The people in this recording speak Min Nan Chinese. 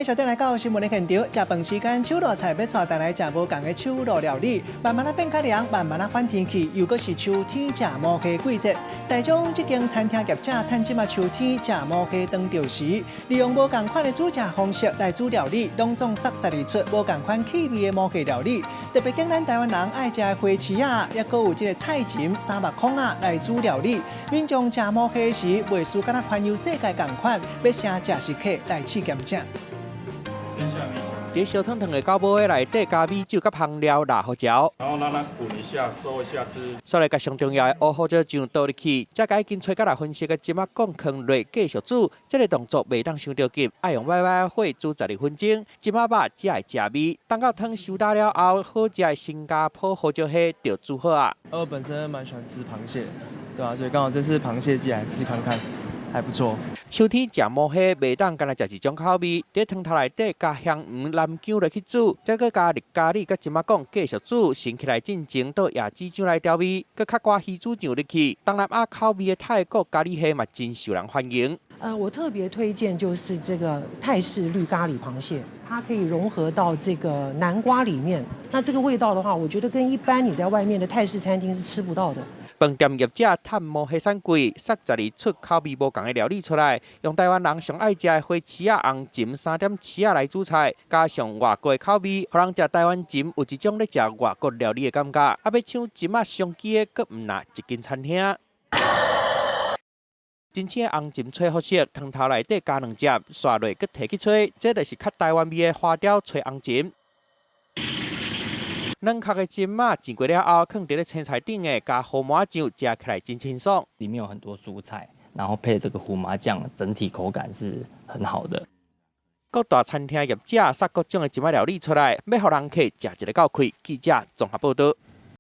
小弟來到新聞的現場，食飯時間，手路菜欲帶大家來食無仝的手路料理，慢慢仔變較涼，慢慢仔反天氣，又閣是秋天食毛蝦季節。台中這間餐廳業者趁這馬秋天食毛蝦當著時，利用無仝款的煮食方式來煮料理，攏總殺12出無仝款氣味的毛蝦料理。特別揀咱台灣人愛食的花翅仔，抑閣有這个菜蟳、三目空仔來煮料理。民眾食毛蝦時，袂輸敢若環遊世界仝款，欲請食食客來試兼食。佇燒燙燙的狗母內底加米酒佮香料、辣胡椒，然後讓它滾一下，收一下汁。煞來共上重要的烏胡椒醬倒入去，才共已經炊甲來分熟的蟳仔摃囥落繼續煮。這个動作袂當傷著急，愛用慢慢火煮12分鐘，蟳仔肉才會食味。等到湯收焦了後，好食的新加坡胡椒蝦就煮好矣。我本身蠻喜歡吃螃蟹，對啊，所以剛好這次螃蟹季來試看看。還不錯。秋天食毛蝦，袂當干焦食一種口味。佇湯頭內底加香黃、南薑落去煮，再閣加綠咖喱佮蟳仔摃繼續煮，盛起來進前倒椰子醬來調味，閣較寡魚子醬入去。東南亞口味的泰國咖喱蝦嘛，真受人歡迎。我特別推薦就是這個泰式綠咖喱螃蟹，它可以融合到這個南瓜裡面。那這個味道的話，我覺得跟一般你在外面的泰式餐廳是吃不到的。飯店業者趁毛蝦產季，殺12出口味無仝的料理出來，用台灣人上愛食的花翅仔、紅蟳、三點翅仔來煮菜，加上外國的口味，予人食台灣蟳有一種咧食外國料理的感覺。啊，欲搶蟳仔商機的，閣毋若一間餐廳。真正的紅蟳炊予熟，湯頭內底加兩汁，煞落閣提去炊，這就是較台灣味的花雕炊紅蟳。軟殼的蟳仔煎過了後，囥佇咧青菜頂的，加胡麻醬，食起來真清爽。裡面有很多蔬菜，然後配這個胡麻醬，整體口感是很好的。各大餐廳業者殺各種的蟳仔料理出來，欲予人客食一个夠氣。記者綜合報導。